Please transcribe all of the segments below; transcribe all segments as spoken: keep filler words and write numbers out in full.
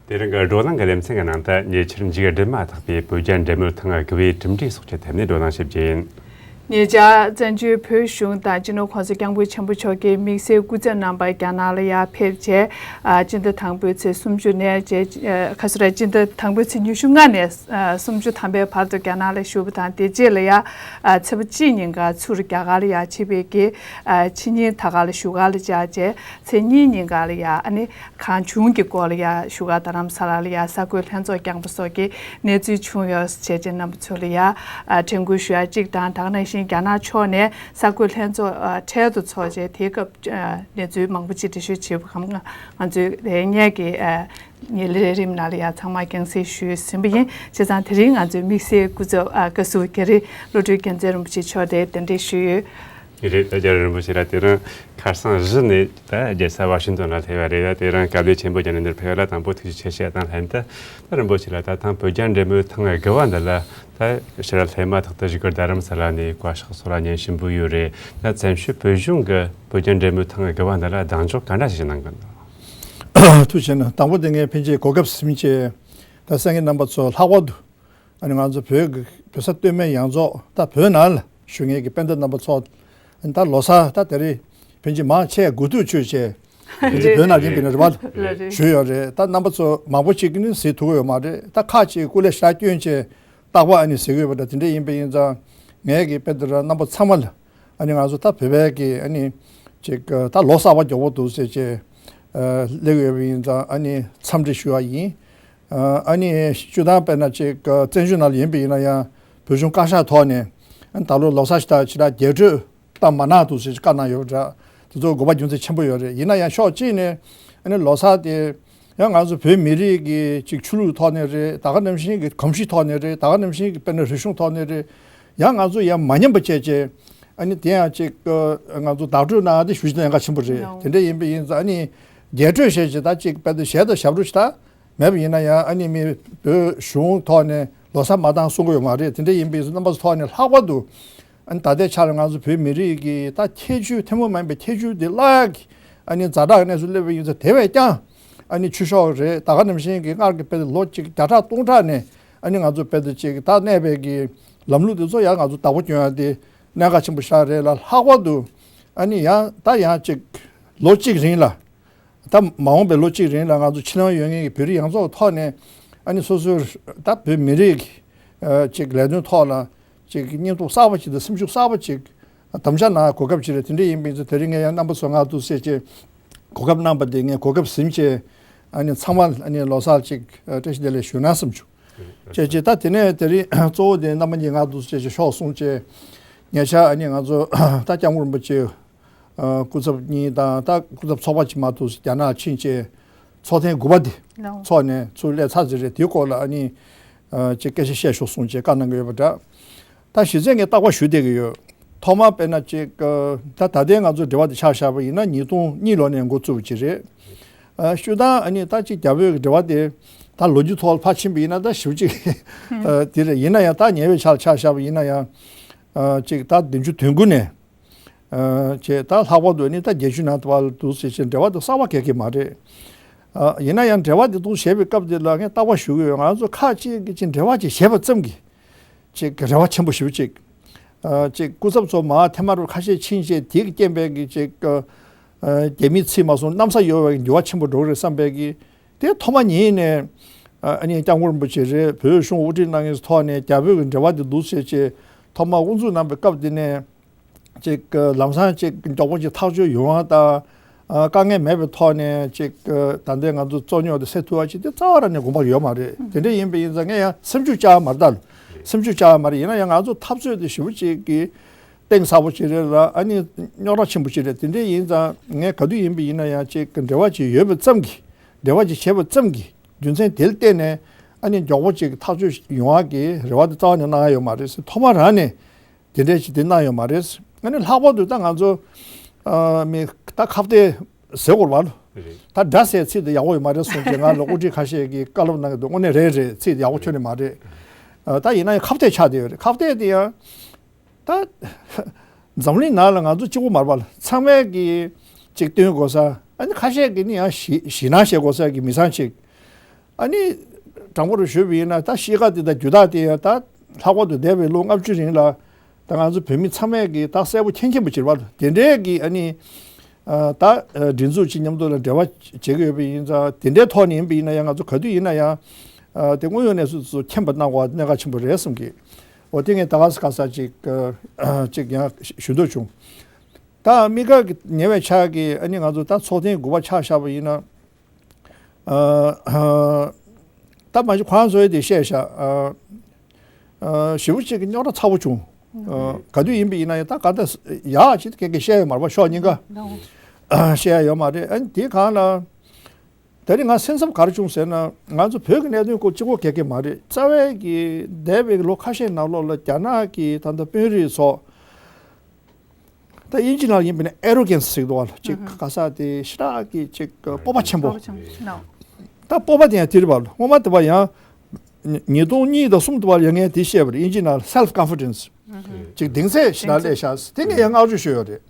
དེ་རིང་གི་བགྲོ་གླེང་གི་ལེ་ཚན་གྱི་ནང་དུ་ཉེ་ཆར་མཇུག་སྒྲིལ་མ་ཐག་པའི་བོད་རྒྱ་འབྲེལ་མོལ་ཐེངས་དགུ་པའི་གྲུབ་འབྲས་སོགས་ཀྱི་ཐད་ནས་བགྲོ་གླེང་ཞིབ་རྒྱས་ཡིན། ཉེ་ཆར་བཙན་བྱོལ་བོད་གཞུང་དང་སྤྱི་ནོར་༸གོང་ས་༸སྐྱབས་མགོན་ཆེན་པོ་མཆོག་གིས་དམིགས་བསལ་སྐུ་ཚབ་རྣམ་པ་རྒྱ་ནག་ལ་ཡར་ཕེབས་རྗེས། ཨ། སྤྱི་ཟླ་དང་པོའི་ཚེས་སུམ་ཅུ་ནས་རྗེས། ཨ། ཁ་སོ་ར། སྤྱི་ཟླ་དང་པོའི་ཚེས་ཉི་ཤུ་ལྔ་ནས། ཨ། སུམ་ཅུ་ཐམ་པའི་བར་དུ་རྒྱ་ནག་ལ་བཞུགས་པ་དང་། དེ་རྗེས་ལ་ཡ། ཨ། ཚེས་པ་གཅིག་ཉིན་ཀ་ཚུར་རྒྱ་གར་ལ་ཡ་ཕྱིན་པའི་གི། ཨ། ཕྱི་ཉིན་ད་ག་ལ་བཞུགས་སྒར་ལ་བཅར་རྗེས། ཚེས་གཉིས་ཉིན་ཀ་ལ་ཡ། ཨ་ནི། གངས་ལྗོངས་ཀྱི་སྐོར་ལ་ཡ་བཞུགས་སྒར་རྡ་རམ་ས་ལ་ལ་ཡ་གསར་འགོད་ལྷན་ཚོགས་བསྐྱངས་པ་སོགས་ཀྱི་གནས་ཚུལ་བྱུང་ཡོད། བྱས་རྗེས་རྣམ་པ་ཚོ་ལ་ཡ། ཨ། དྲན་སྐུལ་ཞུ་ཡ་གཅིག་དང་། ད་ག་ནང་བཞིན་རྒྱ་ནག་ཕྱོགས་ནས་གསར་འགོད་ལྷན་ཚོགས། ཨ། འཕྲལ་དུ་ཚོགས་རྗེས། དེའི་སྐབས། ཨ། གནས་ཚུལ་མང་པོ་ཅིག་འགྲེལ་བཤད་བྱེད་པ་གམ། ང་ཚོས་དེ་སྔོན་གྱི། ཨ། ཉིན་རེ་རིམ་ནང་ལ་ཡ་ཚང་མ་རྒྱང་སྲིང་ཞུས་ཟིན་པ་ཡིན། བྱས་ཙང་དེ་རིང་ང་ཚོའི་དམིགས་བསལ་སྐུ་ཚབ། ཨ། བཀའ་ཟུར་རྒྱ་རི་བློ་གྲོས་རྒྱལ་མཚན་རིན་པོ་ཆེ་མཆོག་དེ་གདན་འདྲེན་ཞུས་ཡོད། རེད། ད་རྒྱ་རི་རིན་པོ་ཆེ་ལགས་དེ་རིང་ཁ་སང་གཞི་ནས་ད་རྒྱལ་ས་ཝ་ཤིང་ཏོན་ལ་སླེབས་པ་རེད། ད་དེ་རིང་དཀའ་ལས་ཆེན་པོ་བརྒྱབ་ནས་འདིར་ཕེབས་པ་ལ་དང་པོ་ཐུགས་རྗེ་ཆེ་ཞུ་ཡ་དང་ལྷན་དུ། ད་རིན་པོ་ཆེ་ལགས། ད་ཐེངས་བོད་རྒྱ་འབྲེལ་མོལ་ཐེངས་དགུ་པ་འདི་ལ་ད་ཕྱིར་སླེབས་མ་ཐག་ཏུ་བཞུགས་སྒར་རྡ་རམ་ས་ལ་ནས་བཀའ་ཤག་སོགས་ལ་ཉན་བཞིན་པོ་ཡོད་རེད། ད་བཙན་བྱོལ་བོད་གཞུང་གི་བོད་རྒྱ་འབྲེལ་མོལ་ཐེངས་དགུ་པ་འདི་ལ་གདེང་འཇོག་ག་འདྲ་ཞིག་གནང་གི་འདུག། ཐུགས་རྗེ་ཆེ་གནང་། དང་པོ་དེ་ངས་ཕན་ཆད་གོ་སྐབས་ཟིན་བྱས། ད་གསན་མཁན་རྣམ་པ་ཚོ་ལྷག་པར་དུ། ཨ་ནི་ང་ཚོ་བོད་ཀྱི་བོད་ས་སྟོད་སྨད་ཡོངས་རྫོགས། ད་བོད་ནང་ལ་བཞུགས་མཁན་གྱི་དཔལ་ལྡན་རྣམ་པ་ཚོ། ཨ་ནི་ད་ལོ་གསར་ད་དེ་རིང་ཕལ་ཆེར་མང་ཆེ་དགུ་ཐུག་ཆོད་བྱས། ཕལ་ཆེར་བོད་ནང་ཡིན་པའི་ན་རེད་པ། ལགས་རེད། ཞུས་ཡོད་རེད། ད་རྣམ་པ་ཚོ་མང་པོ་ཅིག་གིས་ནི་གཟིགས་ཐུབ་ཀྱི་ཡོད་མ་རེད། ད་ཁག་ཅིག་སྐུ་ལས་ཞེ་དྲག་བསྐྱོན་བྱས་རྟག་པར་ཨ་ནི་གཟིགས་ཀྱི་ཡོད་པ་འདྲ། དེ་འདྲ་ཡིན་པ་ཡིན་ཙང་། ངས་ཀྱི་དཔེ་དེ་ར་རྣམ་པ་ཚང་མ་ལ། ཨ་ནི་ང་ཚོ་ད་བོད་པའི་གི་ཨ་ནི་ཅིག་ད་ལོ་གསར་པ་མགྱོགས་པོ་འདུག་ཟེར་བྱས། ཨ། སླེབས་ཡོད་པ་ཡིན་ཙང་ཨ་ནི་འཚམས་འདྲི་ཞུ་བ་ཡིན། ཨ། ཨ་ནི་སྤྱིར་བཏང་དཔེར་ན་ཅིག་བཙན་བྱོལ་ནང་ལ་ཡིན་པ་ཡིན་ན་ཡང་། བོད་གཞུང་བཀའ་ཤག་ཐོག་ནས། ཨ་ནི་ད་ལོ་ལོ་གསར་ཞེ་དྲག་ཞེ་དྲག་རྒྱས་སྤྲོས་བཏང་མ་གནང་འདུག་ཟེར་བཀའ་གནང་ཡོད་པ་འདྲ། དེ་ཚོ་དགོས་པ་རྒྱུ་མཚན་ཆེན་པོ་ཡོད་རེད། ཡིན་ན་ཡང་ཕྱོགས་གཅིག་ནས་ཨ་ནི་ལོ་གསར་དེ་ཡང་ང་ཚོ་བོད་མི་རིགས་ཀྱི་ཅིག་ཆོས་ལུགས་ཐོག་ནས་རེད། ད་ག་ནང་བཞིན་གྱི་གོམས་གཤིས་ཐོག་ནས་རེད། ད་ག་ནང་བཞིན་གྱི་དཔེར་ན་རིག་གཞུང་ཐོག་ནས་རེད། ཡང་ང་ཚོ་ཡང་མ་ཉམས་པ་བྱས་བྱས། ཨ་ནི་དེ་ཡང་ཅིག་ང་ཚོ་བདག་སྤྲོད་གནང་ཡ་དེ་ཞེ་པོ་ཅིག་གནད་འགག་ཆེན་པོ་རེད། དེ་འདྲ་ཡིན་པ་ཡིན་ཙང་ཨ་ནི་རྒྱས་སྤྲོས་བྱས་བྱས། ད་ཅིག་དཔེ་དེ་གཞས་དང་ཞབས་བྲོ་ཞེ་དྲག་མེད་པ་ཡིན་ན་ཡང་། ཨ་ནི་མི་བོད་གཞུང་ཐོག་ནས་ལོ་གསར་མ་བཏང་གསུང་གི་ཡོད་མ་རེད། དེ་འདྲ་ཡིན་པའི་རྣམ་པ་ཚོ་ཐོག་ནས་ལྷག་པར་དུ། ཨ་ནི་ད་ལྟའི་ཆ་ལ་ང་ཚོ་བོད་མི་རིགས་ཀྱི་ད་ཁྱད་ཆོས་ཐུན་མོང་མ་ཡིན་པའི་ཁྱད་ཆོས་དེ་བརླག་གི། ཨ་ནི་ཛ་དྲག་གི་གནས་སུ་སླེབས་པ་ཡིན་ཙང་། དེ་བས་ཀྱང་ཨ་ནི་ཆོས་ཕྱོགས་རེད། ད་ག་ནང་བཞིན་གྱི་སྔར་གྱི་དཔེ་དེ་ལོ་གཅིག་བརྒྱ་ཕྲག་སྟོང་ཕྲག་ནས་ཨ་ནི་ང་ཚོ་དཔེ་དེ་ཅིག་ད་གནས་པའི་གི་ལམ་ལུགས་དེ་ཚོ་ཡང་ང་ཚོ་བདག་པོ་སྐྱོན་ཡ་དེ་གནད་འགག་ཆེན་པོ་ཞིག་རེད་ལ། ལྷག་པར་དུ་ཨ་ནི་ཡང་ད་ཡང་ཅིག་ལོ་གཅིག་རིང་ལ། ད་མ་འོངས་པའི་ལོ་གཅིག་རིང་ལ་ང་ཚོ་ཕྱི་ནང་ཡོད་མཁན་གྱི་བོད་རིགས་ཡོངས་རྫོགས་ཐོག་ནས། ཨ་ནི་སོ་སོའི་ད་བོད་མི་རིགས་ཀྱི་ཅིག་ལས་དོན་ཐོག་ལ་ཅིག་སྙིང་སྟོབས་གསར་པ་ཅིག་དང་སེམས་ཤུགས་གསར་པ་ཅིག་དམ་བཅའ་གནང་གོ་སྐབས་ཅིག་རེད། དེ་འདྲ་ཡིན་པ་ཡིན་ཙང་དེ་རིང་ངས་ཡང་རྣམ་པ་ཚོ་མངགས་འདུག་ཟེར་བྱས་གོ་སྐབས་གནང་པ་དེ་ངས་གོ་སྐབས་ཟིན་བྱས། ཨ་ནི་ཚང་མ་ཨ་ནི་ལོ་གསར་ཅིག་བཀྲ་ཤིས་བདེ་ལེགས་ཞུ་ན་བསམ་བྱུང་། བྱས་བྱས་ད་དེ་ནས་དེ་རིང་གཙོ་བོ་དེ་རྣམ་པ་གཉིས་མངགས་འདུག་ཟེར་བྱས་ཤོག་གསུངས་བྱས། ཉེ་ཆར་ཨ་ནི་ང་ཚོ་ད་སྐྱབས་མགོན་རིན་པོ་ཆེ། ཨ། སྐུ་ཚབ་གཉིས་དང་ད་སྐུ་ཚབ་ཚོགས་པ་གཅིག་མ་གཏོགས་རྒྱ་ནག་ཕྱིན་བྱས་ཚོགས་ཐེངས་དགུ་པ་དེ་ལའོ། ཚོགས་ནས་ཚུར་སླེབས་ཚར་ཟིན་རེད། དེའི་སྐོར་ལ་ཨ་ནི་ཨ་ཅིག་སྐད་ཆ་བཤད་ཤོག་གསུངས་བྱས་བཀའ་གནང་གི་ཡོད་པ་འདྲ། ད་གཞི་རྩའི་ངས་རྟག་པར་ཞུ་བསྡད་ཀྱི་ཡོད། ཐོག་མར་དཔེར་ན་ཅིག་ཨ་ད་ད་ལྟའི་ང་ཚོའི་འབྲེལ་བ་དེ་ཆ་བཞག་པ་ཡིན་ན་ཉིས་སྟོང་གཉིས་ལོ་ནས་འགོ་བཙུགས་པ་ཅིག་རེད། ཨ་སྤྱིར་བཏང་ཨ་ནི་ད་ཅིག་རྒྱ་བོད་ཀྱི་འབྲེལ་བ་དེ་ད་ལོ་རྒྱུས་ཐོག་ལ་ཕར་ཕྱིན་པ་ཡིན་ན་ད་ཞེ་པོ་ཅིག་ཨ་དེ་རེད། ཡིན་ན་ཡང་ད་ཉེ་བའི་ཆར་ཆ་བཞག་པ་ཡིན་ན་ཡང་ཨ་ཅིག་ད་བདུན་ཅུ་དོན་དགུ་ནས། ཨ་བྱས་ད་ལྷག་པར་དུ་ནི་ད་བརྒྱད་ཅུ་ནང་དུ་བར་དུ་ཟེར་བྱས་འབྲེལ་བ་དེ་གསར་པ་གང་ཡང་མ་རེད། ཨ་ཡིན་ན་ཡང་འབྲེལ་བ་དེ་དུ་བྱས་པའི་སྐབས་དེ་ལ་ངས་རྟག་པར་ཞུ་གི་ཡོད། ང་ཚོ་ཁག་ཅིག་གིས་ཅིག་འབྲེལ་བ་ཅིག་བྱས་པ་ཙམ་གྱིས་ཅིག་གི་རེ་བ་ཆེན་པོ་ཞེ་པོ་ཅིག་ཨ་ཅིག་སྐུ་ཚབ་ཚོ་མར་ཐེངས་མ་རུ་ཁ་ཤས་ཕྱིན་བྱས་དེ་གི་རྐྱེན་པས་ཀྱི་ཅིག་ཨ་རྒྱ་མིས་ཚིག་མ་སོང་གནམ་ས་གཡོ་བའི་འགྱུར་བ་ཆེན་པོ་འགྲོ་གི་རེད་བསམ་པའི་གི་དེ་ཐོག་མ་ཉིད་ནས་ཨ་ནི་སྐྱབས་མགོན་རིན་པོ་ཆེ་རེད། བོད་གཞུང་དབུ་ཁྲིད་གནང་མཁན་ཚོའི་ཐོག་ནས་རྒྱ་བོད་ཀྱི་འབྲེལ་བ་དེ་འདུག་ཟེར་བྱས་ཐོག་མ་དབུ་འཛུགས་གནང་པའི་སྐབས་དེ་ནས། ཅིག་ལམ་སང་ཅིག་མགྱོགས་པོ་ཅིག་ཐག་གཅོད་ཡོང་བ་དང་། ཨ་དཀའ་ངལ་མེད་པའི་ཐོག་ནས་ཅིག་ད་ལྟའི་ང་ཚོ་རྩོད་རྙོག་དེ་སེལ་ཐུབ་པ་ཅིག་དེ་རྩ་བ་རང་ནས་དགོངས་པ་ཡོད་མ་རེད། དེ་འདྲ་ཡིན་པ་ཡིན་ཙང་ངས་ཡང་སེམས་ཤུགས་བཅག་མ་རེད། ད་སེམས་ཤུགས་བཅག་མ་རེད། ཡིན་ན་ཡང་ང་ཚོ་འཐབ་རྩོད་དེ་ཞེ་པོ་ཅིག་གི་གཏིང་ཟབ་པོ་ཅིག་རེད་ལ། ཨ་ནི་རྙོག་དྲ་ཆེན་པོ་ཅིག་རེད། དེ་འདྲ་ཡིན་ཙང་ངས་ག་དུས་ཡིན་པ་ཡིན་ན་ཡང་ཅིག་འབྲེལ་བ་ཅིག་ཡོད་པ་ཙམ་གྱིས། འབྲེལ་བ་ཅིག་བྱས་པ་ཙམ་གྱིས་རྒྱུ་མཚན་དེ་ལ་བརྟེན་ནས་ཨ་ནི་མགྱོགས་པོ་ཅིག་ཐག་གཅོད་ཡོང་བ་གི་རེ་བ་དེ་རྩ་བ་ནས་གནང་ཡ་ཡོད་མ་རེད། ཐོག་མ་རང་ནས། དེ་འདྲས་ཅིག་དེ་གནང་ཡོད་མ་རེད། ཨ་ནི་ལྷག་པར་དུ་ད་ང་ཚོ་ཨ་མི་ད་ཁ་གཏད་ཟེར་དགོས་པ་ལ། རེད། ད་དགྲ་ཟེར་ཚིག་དེ་ཡག་པོ་ཡོད་མ་རེད་གསུངས་ཀྱི་ང་ལ་དབུ་ཁྲིད་ཁ་ཤས་ཀྱིས་བཀའ་སློབ་གནང་གི་འདུག་དངོས་གནས་རེད་རེད། ཚིག་དེ་ཡག་པོ་ཁྱོན་ནས་མ་རེད། ཨ་ད་ཡིན་ན་ཡང་ཁ་གཏད་ཆགས་བསྡད་ཡོད་རེད། ཁ་གཏད་དེ་ཡང་ད་འཛམ་གླིང་ནང་ལ་ང་ཚོ་གཅིག་པོ་མ་རེད་པ་ལ། ཚང་མས་ཀྱིས་ཅིག་སྟོན་དགོས་ས། ཨ་ནི་ཁ་ཤས་ཀྱིས་ནི་ཡང་ཞི་ཞི་སྣང་བྱེད་དགོས་ས་ཀྱི་མི་ཚང་ཅིག་ཨ་ནི་དྲང་པོ་རུ་ཞུས་པ་ཡིན་ན། ད་གཤིས་ཀ་དེ་དང་རྒྱུ་དག་དེ་ཡང་ད་ལྷག་པར་དུ་འདས་པའི་ལོ་ལྔ་བཅུ་རིང་ལ་ད་ང་ཚོ་བོད་མི་ཚང་མས་ཀྱིས་ད་གསལ་པོ་མཁྱེན་མཁྱེན་པོ་བྱེད་པ་དེ་འདྲའི་གི་ཨ་ནི་ཨ་ད་ཨ་སྒྲིག་འཛུགས་ཀྱི་མཉམ་དུ་ལ་འབྲེལ་བ་བྱེད་ཀྱི་ཡོད་པ་ཡིན་ཙང་། དེ་འདྲའི་ཐོག་ནས་ཡིན་པ་ཡིན་ན་ཡང་། ང་ཚོ་ག་དུས་ཡིན་ན་ཡང་ཨ་དེ་དངོས་ཡོད་གནས་ཚུལ་ཚོ་མཁྱེན་པ་གནང་དགོས་པ་གནད་འགག་ཆེན་པོ་རེད་བསམ་གི། འོ་དེ་ངས་ད་ག་ས་ག་ས་ཅིག་ཨ་ཅིག་ཡང་ཞུ་འདོད་བྱུང་། ད་དམིགས་བཀར་གྱི་ཉེ་བའི་ཆར་གྱི་ཨ་ནི་ང་ཚོ་ད་ཚོགས་ཐེངས་དགུ་པ་ཆ་བཞག་པ་ཡིན་ན། ཨ་ཨ་ད་མ་གཞི་ཁོ་རང་ཚོས་དེ་བཤད་བཞག་ཨ་ཨ་ཞེ་པོ་ཅིག་རྙོག་དྲ་ཚ་པོ་བྱུང་། ཨ་ག་དུས་ཡིན་པ་ཡིན་ན་ཡང་ད་ག་ད་ཡག་ཅིག་གེ་གེ་བཤད་ཡོད་མ་རེད་པ། ཕྱོགས་གཉིས་ཀ་ཨ་བཤད་ཡ་ཡོད་མ་རེད། ཨ་ནི་དེའི་སྒང་ལ་ད་རེས་ང་སེམས་འཚབ་ག་རེ་བྱུང་ཟེར་ན། ང་ཚོ་བོད་ཀྱི་གནད་དོན་སྐོར་གཅིག་པོ་གེ་གེ་མ་རེད། རྩ་བའི་གི་འདས་པའི་ལོ་ཁ་ཤས་ནང་ལོགས་ལ་རྒྱ་ནག་གི་ད་ལྟ་དཔོན་རིགས་ཚོ། ད་དབྱིན་ཇི་ནང་ཡིན་པ་ན་ཨེ་རོ་གེན་སི་ཟེར་གྱི་འདུག་བ། ཅིག་ག་ས་དེ་ཞེ་དྲག་གི་ཅིག་སྤོབས་པ་ཆེན་པོ། སྤོབས་པ་ཆེན་པོ། ད་སྤོབས་པ་དེ་ཡང་དེ་རེད་བ། སྔོན་མ་དེ་བ་ཡང་ཉིས་སྟོང་གཉིས་དང་གསུམ་དེ་བ་ཡང་ངས་དེ་བཤད་པ་རེད། དབྱིན་ཇི་ནང་self confidence། ཅིག་གདེང་ཚད་ཞེ་དྲག་སླེབས་ཤག་དེ་ངས་ཡང་བསྔགས་བརྗོད་ཞུས་ཡོད་རེད།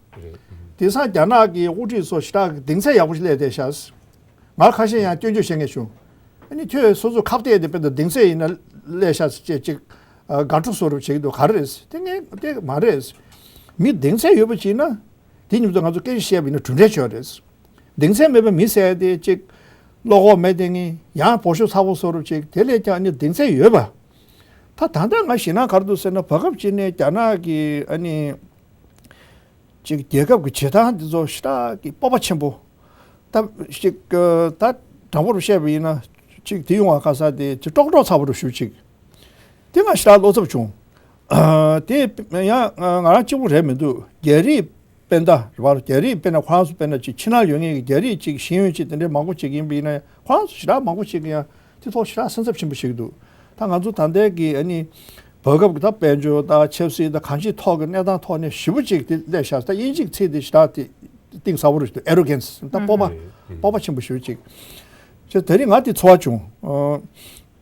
དེང་སང་རྒྱ་ནག་གི་དབུ་ཁྲིད་ཚོ་ཞེ་དྲག་གི་གདེང་ཚད་ཡག་པོ་ཞིག་སླེབས་བསྡད་ཤག་ང་ཁ་ཤས་ཡང་སྐྱོན་བརྗོད་བྱེད་མཁན་བྱུང་། ཨ་ནི་ཁྱོད་སོ་སོ་ཁ་གཏད་དེ་དཔེ་ད་གདེང་ཚད་ཡིན་ན་སླེབས་ཤག་ཅེས་ཅིག་ཨ་དགག་སྒྲུབ་བཟོ་རུ་བྱེད་ཀྱི་འདུག་ག་རེ་རེད། དེ་ངས་དེ་མ་རེད། མི་གདེང་ཚད་ཡོད་པ་ཅིག་ན་དེ་མཉམ་དུ་ང་ཚོ་སྐད་ཆ་བཤད་པ་ཡིན་ན་གྲུབ་འབྲས་ཆེ་བ་རེད། གདེང་ཚད་མེད་པའི་མི་ཟེར་དེ་ཅིག་བློ་ཁོག་མེད་དེ་ངས་ཡང་བོད་ཤོག་ཚ་པོ་བཟོ་རུ་ཅིག་དེ་ལས་ཀྱང་ཨ་ནི་གདེང་ཚད་ཡོད་པ། ད་ད་ལྟ་ང་ཞེད་སྣང་ག་རེ་འདུག་ཟེར་ན། བར་སྐབས་ཅིག་ནས་རྒྱ་ནག་གི་ཨ་ནི་ཅིག་རྒྱལ་ཁབ་ཀྱི་བྱེད་སྟངས་འདི་ཚོ་ཞེ་དྲག་གི་སྤོབས་པ་ཆེན་པོ། ད་ཅིག་ད་དྲང་པོ་རུ་བཤད་པ་ཡིན་ན་ཅིག་དེ་ཡོང་བ་ག་ས་དེ་ཅིག་ཀྲོག་ཀྲོག་ཚ་པོ་རུ་ཞུ་ཅིག་དེ་ང་ཞེ་དྲག་བློ་འཚབ་བྱུང་། དེ་ཡང་ང་རང་གཅིག་པུ་རེད་མི་འདུག་རྒྱ་རིགས་དཔེ་ད་རེད་བ། རྒྱ་རིགས་དཔེར་ན་ཁོ་རང་ཚོ་དཔེར་ན་ཅིག་ཕྱི་ནང་ཡོད་མཁན་གྱི་རྒྱ་རིགས་ཅིག་ཤེས་ཡོན་ཅིག་དེ་འདྲའི་མང་པོ་ཅིག་ཡིན་པ་ཡིན་ན། ཁོ་རང་ཚོ་ཞེ་དྲག་མང་པོ་ཅིག་གིས་ཡང་དེ་ཐོག་ཞེ་དྲག་སེམས་འཚབ་ཆེན་པོ་བྱེད་ཀྱི་འདུག་ད་ང་ཚོ་ད་ལྟའི་གི་ཨ་ནི་བར་སྐབས་ཀྱི་ད་དཔལ་འབྱོར་དང་ཆབ་སྲིད་དང་གང་ཅིའི་ཐོག་གི་གནས་སྟངས་ཐོག་ནས་ཞེ་པོ་ཅིག་དེ་སླེབས་ཤག་ད་དབྱིན་ཇིའི་ཚིག་དེ་ཞེ་དྲག་དེ་གཏིང་ཟབ་པོ་རེད། ཨེ་རོ་གེན་སི། ད་སྤོབས་པ། སྤོབས་པ་ཆེན་པོ་ཞེ་པོ་ཅིག་ཅེས་དེ་རིང་ང་དེ་ཚོར་བ་བྱུང་། ཨ་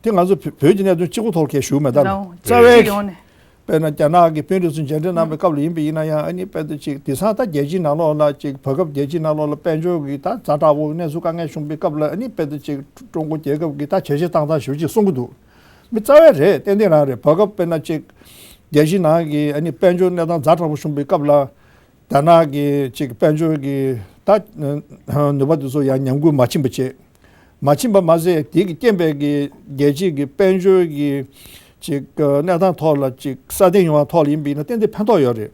དེ་ང་ཚོ་བོད་བོད་ཀྱི་གནད་དོན་གཅིག་པུ་ཐོག་གས་ཞུ་མེད་ད། རྩ་བའི་ཡོང་ནས། དཔེར་ན་རྒྱ་ནག་གི་དཔོན་རིགས་ཚོ་མཇལ་འཕྲད་གནང་བའི་སྐབས་ལ་ཡིན་པ་ཡིན་ན་ཡང་། ཨ་ནི་དཔེ་ད་ཅིག་དེང་སང་ད་རྒྱལ་སྤྱིའི་ནང་ལོགས་ལ་ཅིག་བར་སྐབས་རྒྱལ་སྤྱིའི་ནང་ལོགས་ལ་དཔལ་འབྱོར་གྱི་ད་ཛ་དྲག་པོ་གནས་ཚུལ་དཀའ་ངལ་བྱུང་བའི་སྐབས་ལ། ཨ་ནི་དཔེ་ད་ཅིག་ཀྲུང་གོ་རྒྱལ་ཁབ་ཀྱི་ད་བྱས་རྗེས་བཏང་སྟངས་ཞེ་པོ་ཅིག་གསུང་གི་འདུག་མི་རྩ་བའི་རེད། ཏན་ཏན་རང་རེད། བར་སྐབས་དཔེར་ན་ཅིག་རྒྱལ་སྤྱིའི་ནང་གི་ཨ་ནི་དཔལ་འབྱོར་གནས་སྟངས་ཛ་དྲག་པོ་བྱུང་བའི་སྐབས་ལ། རྒྱ་ནག་གི་ཅིག་དཔལ་འབྱོར་གྱི་ད་ནུས་པ་དེ་ཚོ་ཡང་ཉམས་རྒུད་མ་ཕྱིན་པ་བྱས། མ་ཕྱིན་པ་མ་ཟད། དེ་གི་རྐྱེན་པས་ཀྱི་རྒྱལ་སྤྱིའི་གི་དཔལ་འབྱོར་གྱི་ཅིག་གནས་སྟངས་ཐོག་ལ་ཅིག་སྲ་བརྟན་ཡོང་བ་ཐོག་ལ་ཡིན་པ་ཡིན་ན་ཏན་ཏན་ཕན་ཐོགས་ཡོད་རེད།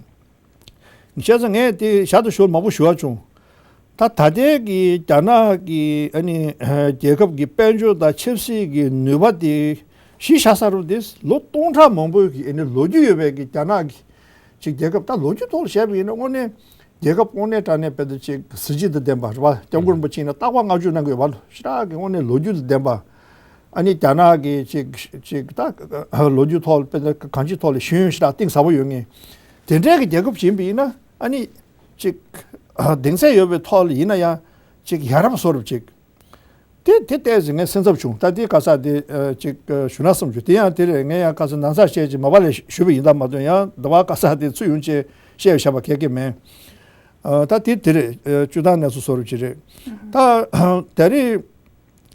བྱས་ཙང་ངས་དེ་ཞར་དུ་ཞོར་མང་པོ་ཞུ་བ་བྱུང་། ད་ད་ལྟའི་གི་རྒྱ་ནག་གི་ཨ་ནི་རྒྱལ་ཁབ་ཀྱི་དཔལ་འབྱོར་དང་ཆབ་སྲིད་ཀྱི་ནུས་པ་དེ་གཞི་བཞག་ས་རུ་དེ་ལོ་སྟོང་ཕྲག་མང་པོའི་གི་ཨ་ནི་ལོ་རྒྱུས་ཡོད་པའི་གི་རྒྱ་ནག་གི་ཅིག་རྒྱལ་ཁབ། ད་ལོ་རྒྱུས་ཐོག་ལ་བཤད་པ་ཡིན་ན་དངོས་གནས་རྒྱལ་ཁབ་དངོས་གནས་དྲང་གནས་དཔེ་ད་ཅིག་གཟི་བརྗིད་དང་ལྡན་པ་རེད་བ། སྐྱབས་མགོན་རིན་པོ་ཆེ་ཡིན་ན་རྟག་པར་བསྔགས་བརྗོད་གནང་གི་ཡོད་བ། ཞེ་དྲག་གི་དངོས་གནས་ལོ་རྒྱུས་དང་ལྡན་པ། ཨ་ནི་རྒྱ་ནག་གི་ཅིག་ཅིག་ད་ལོ་རྒྱུས་ཐོག་ལ་དཔེ་ད་གང་ཅིའི་ཐོག་ལ་ཤེས་ཡོན་ཞེ་དྲག་གཏིང་ཟབ་པོ་ཡོད་མཁན་དེ་འདྲའི་གི་རྒྱལ་ཁབ་ཅིག་ཡིན་པ་ཡིན་ན། ཨ་ནི་ཅིག་གདེང་ཚད་ཡོད་པའི་ཐོག་ལ་ཡིན་ན་ཡང་ཅིག་ཡ་རབས་བཟོ་རུ་ཅིག་དེ་དེ་ལྟས་ཟིན་ངས་སེམས་འཚབ་བྱུང་། ད་དེ་ག་ས་དེ་ཨ་ཅིག་ཨ་ཞུ་ན་བསམ་བྱུང་། དེ་ཡང་དེ་རེད། ངས་ཡང་ག་ས་ན་ཚ་བཤད་ཅིག་མ་པ་ལས་ཞུས་པ་ཡིན་ད་མ་གཏོགས། ཡང་འདི་བ་ག་ས་དེ་ཚུར་ཡོང་ཅེས་བཤད་བཞག་པ་གལ་གལ་མེད། ཨ་ད་དེ་དེ་རེད། ཨ་བཅུ་ཐང་གནས་ཚུལ་བཟོ་རུ་ཅིག་རེད། ད་ད་རེས་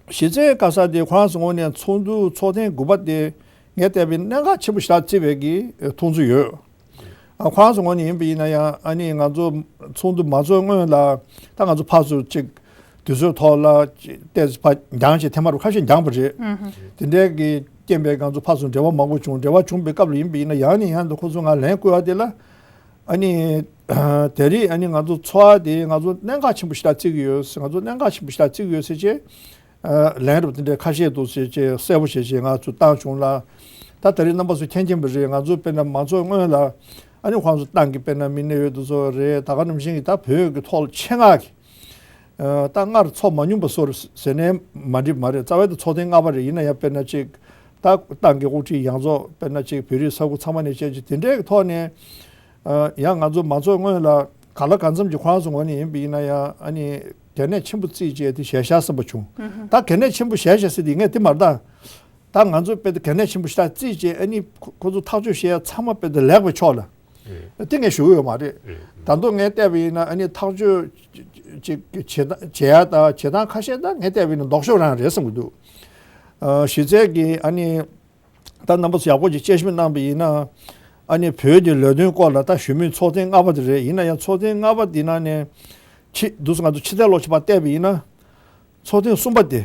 གཞི་རྩའི་ག་ས་དེ་ཁོ་རང་ཚོ་ངོས་ནས་ཚོགས་འདུ་ཚོགས་ཐེངས་དགུ་པ་དེ་ངས་བལྟས་པའི་གནད་འགག་ཆེན་པོ་ཞེ་དྲག་བརྩིས་པའི་གི་མཐོང་ཚུལ་ཡོད། ཨ་ཁོ་རང་ཚོ་ངོས་ནས་ཡིན་པ་ཡིན་ན་ཡང་། ཨ་ནི་ང་ཚོ་ཚོགས་འདུ་མ་ཚོགས་སྔོན་ལ་ད་ང་ཚོ་ཕར་ཚུར་ཅིག་དུས་ཚོད་ཐོག་ལ་ཅིག་ཏོག་ཙམ་ཕར་འགྱངས་བྱས། ཐེངས་མ་རུ་ཁ་ཤས་འགྱངས་པ་རེད། དེ་འདྲའི་གི་རྐྱེན་པས་ང་ཚོ་ཕར་ཚུར་འབྲེལ་བ་མང་པོ་བྱུང་། འབྲེལ་བ་བྱུང་བའི་སྐབས་ལ་ཡིན་པ་ཡིན་ན། ཡང་ནས་ཡང་དུ་ཁོ་ཚོ་ང་ལན་བསྐུར་བ་དེ་ལ། ཨ་ནི་དེ་རིང་ཨ་ནི་ང་ཚོ་ཚོགས་པ་དེ་ང་ཚོ་གནད་འགག་ཆེན་པོ་ཞེ་དྲག་བརྩི་གི་ཡོད། ང་ཚོ་གནད་འགག་ཆེན་པོ་ཞེ་དྲག་བརྩི་གི་ཡོད་ཟེར་བྱས། ཨ་ལན་རབ་དེ་འདྲའི་ཁ་ཤས་འདུག་ཟེར་བྱས་གསལ་པོ་བྱས་བྱས་ང་ཚོ་བཏང་བྱུང་ལ། ད་ད་རེས་རྣམ་པ་ཚོ་མཁྱེན་མཁྱེན་པ་རེད། ང་ཚོ་དཔེར་ན་མང་ཚོགས་སྔོན་ལ་ཨ་ནི་ཁོང་ཚོ་ཏང་གི་དཔེར་ན་མི་སྣ་ཡོད་དུ་ཚོ་རེད། ད་ག་ནང་བཞིན་གྱི་ད་བོད་ཀྱི་ཐོག་ལ་ཆེད་མངགས་ཀྱི་ཨ་ད་སྔར་ཚོགས་མ་མྱོང་པ་སོར་ཟེར་ནས་མ་འགྲིག་མ་རེད། རྩ་བའི་ད་ཚོགས་ཐེངས་ལྔ་པ་རེད། ཡིན་ན་ཡང་དཔེར་ན་ཅིག་ད་ཏང་གི་དབུ་ཁྲིད་ཡོངས་རྫོགས་དཔེར་ན་ཅིག་བོད་རིགས་ས་ཁུལ་ཚང་མ་ནས་བཤད་ཅིག་དེ་འདྲའི་གི་ཐོག་ནས། ཨ་ཡང་ང་ཚོ་མང་ཚོགས་སྔོན་ལ་གང་ལ་གང་འཚམ་གྱི་ཁོ་རང་ཚོ་ངོས་ནས་ཡིན་པ་ཡིན་ན་ཡང་ཨ་ནི་གལ་གནད་ཆེན་པོ་བརྩིས་བྱས་དེ་ཞལ་བཞག་བསམ་པ་བྱུང་། ད་གལ་གནད་ཆེན་པོ་ཞལ་བཞག་ཟེར་དེ་ངས་དེ་མ་རེད་ད། ད་ང་ཚོ་དཔེ་དེ་གལ་གནད་ཆེན་པོ་ཞེ་དྲག་བརྩིས་བྱས། ཨ་ནི་ཁོ་ཁོ་ཚོ་ཐག་གཅོད་བྱེད་ཡ་ཚང་མ་དཔེ་དེ་ལེགས་པའི་ཕྱོགས་ལ། དེ་ངས་ཞུ་གི་ཡོད་མ་རེད། ད་དུང་ངས་བལྟས་པ་ཡིན་ན་ཨ་ནི་ཐག་གཅོད་ཅིག་བྱེད་ད་བྱེད་ཡ་ད་བྱེད་སྟངས་ཁ་ཤས་ད་ངས་བལྟས་པ་ཡིན་ན་ལྡོག་ཕྱོགས་རང་རེད་བསམ་གྱི་འདུག་ཨ་གཞི་རྩའི་གི་ཨ་ནི་ད་རྣམ་པ་ཚོ་ཡག་པོ་ཅིག་དཔྱད་ཞིབ་གནང་པ་ཡིན་ན། ཨ་ནི་བོད་ཀྱི་ལས་དོན་སྐོར་ལ་ད་ཞུ་མུས་ཚོགས་ཐེངས་ལྔ་པ་དེ་རེད། ཡིན་ན་ཡང་ཚོགས་ཐེངས་ལྔ་པ་འདི་ནང་ནས་ཕྱི་འདུག་སེ་ང་ཚོ་ཕྱི་ཚེས་ལོ་ཕྱི་པ་བལྟས་པ་ཡིན་ན། ཚོགས་ཐེངས་གསུམ་པ་དེ་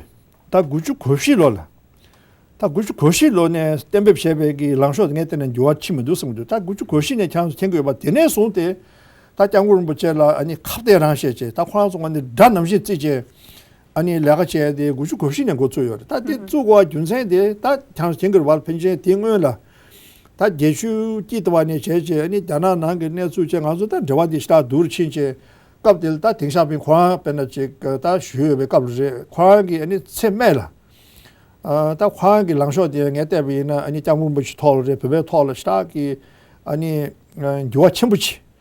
ད་དགུ་བཅུ་གོ་བཞི་ལོ་ལ། ད་དགུ་བཅུ་གོ་བཞི་ལོ་ནས་གཏན་འབེབས་བྱས་པའི་གི་ལངས་ཕྱོགས་དེ་ངས་བལྟས་ན་འགྱུར་བ་ཕྱིན་མི་འདུག་བསམ་གི་འདུག་ད་དགུ་བཅུ་གོ་བཞི་ནས་ཁྱེད་རང་ཚོ་མཁྱེན་གྱི་ཡོད་པ། དེ་ནས་བཟུང་སྟེ་ད་སྐྱབས་མགོན་རིན་པོ་ཆེ་ལ་ཨ་ནི་ཁ་གཏད་རང་བྱས་བྱས། ད་ཁོ་རང་ཚོ་ང་ནི་དགྲ་ནང་བཞིན་བརྩིས་བྱས། ཨ་ནི་ལས་ཀ་བྱས་ཏེ་དགུ་བཅུ་གོ་བཞི་ནས་འགོ་བཙུགས་ཡོད་རེད། ད་དེ་བཙུགས་དགོས་པ་རྒྱུ་མཚན་དེ་ད་ཁྱེད་རང་ཚོ་མཁྱེན་གྱི་རེད་པ། ཕལ་ཆེར་དེའི་སྔོན་ལ་ད་རྒྱལ་ཤུལ་སྐྱིད་ཏི་བ་ནས་བྱས་བྱས། ཨ་ནི་རྒྱ་ནག་ནང་གི་གནས་ཚུལ་བྱས། ང་ཚོ་ད་འབྲེལ་བ་དེ་ཞེ་དྲག་སྡུག་རུ་ཕྱིན་བྱས། སྐབས་དེ་ལ་ད་ཏེང་ཞའོ་ཕིང་ཁོ་རང་དཔེར་ན་ཅིག་ད་བཞུགས་ཡོད་པའི་སྐབས་ལ་རེད། ཁོ་རང་གི་ཨ་ནི་མཚན་སྨད་ལ། ཨ་ད་ཁོ་རང་གི་ལངས་ཕྱོགས་དེ་ངས་བལྟས་པ་ཡིན་ན། ཨ་ནི་སྐྱབས་མགོན་རིན་པོ་ཆེ་ཐོག་ལ་རེད། བོད་པའི་ཐོག་ལ་ཞེ་དྲག་གི་ཨ་ནི་ཨ་འགྱུར་བ་ཆེན་པོ་ཅིག་